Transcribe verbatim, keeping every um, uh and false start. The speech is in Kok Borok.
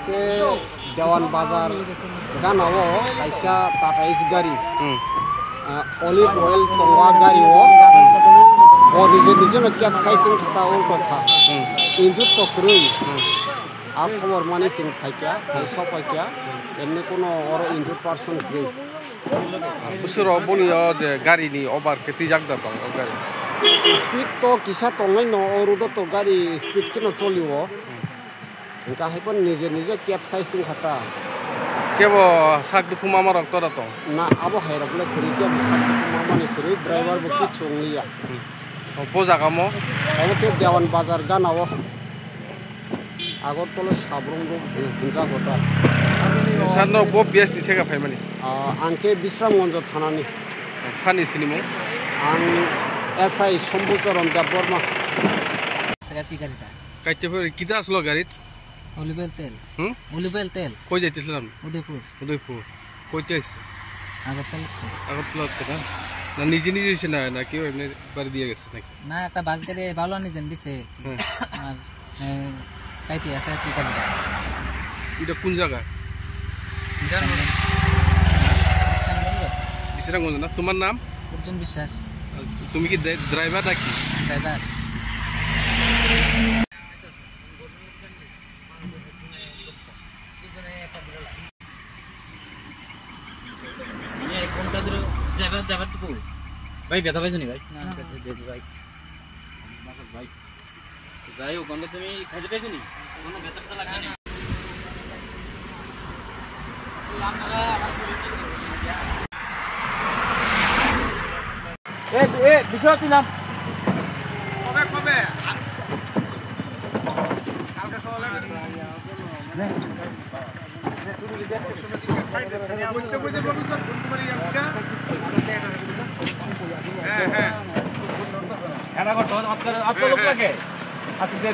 Dewan Bazar gana o kaisa Tata Ace gari, hmm, ah, olive oil tongma gari o, bo nije nije no capsize wng kha ta, ulto kha. Hmm. Injur to kwrwi. Hmm. A khobor mani chwng phaikya, hmm, sok phaikya, emni kuno oro injured person kwrwi. Bwswk rok boni o je gari ni over khe twijak da tong o gari. Speed to kisa tongnai no, o road o to gari speed khe no choli o. Hmm. Hingkha hai phano nije nije capsize wng kha ta. Kebo sak dukhu mama rok tora tong? Na, abo hai rok le kwrwi, kebo sak dukhu mama ni kwrwi, driver bo kichung liya. Hmm. O, bo jaga mo? Abo khe Dewan Bazar gana o. Agartala Sabrum bo hwnjak bo ta. Sir no bo B S ni theka phaimani? Ah, ang khe Bisramganj thanani. Sani sinimung? Ang S I Shambhu Charan Debbarma. Saka ki gari ta? Kaite phai kita aslo garit? Olive oil tel. Hmm? Olive oil tel. Koi jaitislam? Udaipur. Udaipur. Koi tais? Agartala. Agartala teka? Na nije nije se na, na keu emni bari diye gese naki? না, একটা বাস গাড়ি ভালো আনি যেন দিছে। হ্যাঁ। আর, এ, কাইতে আছে, কি গাড়ি? এটা কোন জায়গা? বিশ্রামগঞ্জ না? তোমার নাম? অর্জুন বিশ্বাস। তুমি কি ড্রাইভার নাকি? ড্রাইভার। মানে এক ঘন্টা ধরে ড্রাইভার, ড্রাইভার তো কই? ভাই, ব্যথা পাইছো নি ভাই? না, না। দেখি ভাই। ভাই। যাই হোক, আমরা তুমি খাইতে পাইছো নি? কোনো ব্যথা ট্যাথা লাগছে না? এ, এ, বিশ্বনাথ তুই নাম। কবে, কবে? কালকে সকালে। হ্যাঁ, হ্যাঁ। এরা করতো, আজকাল, আজকাল লোক লাগে। আজকে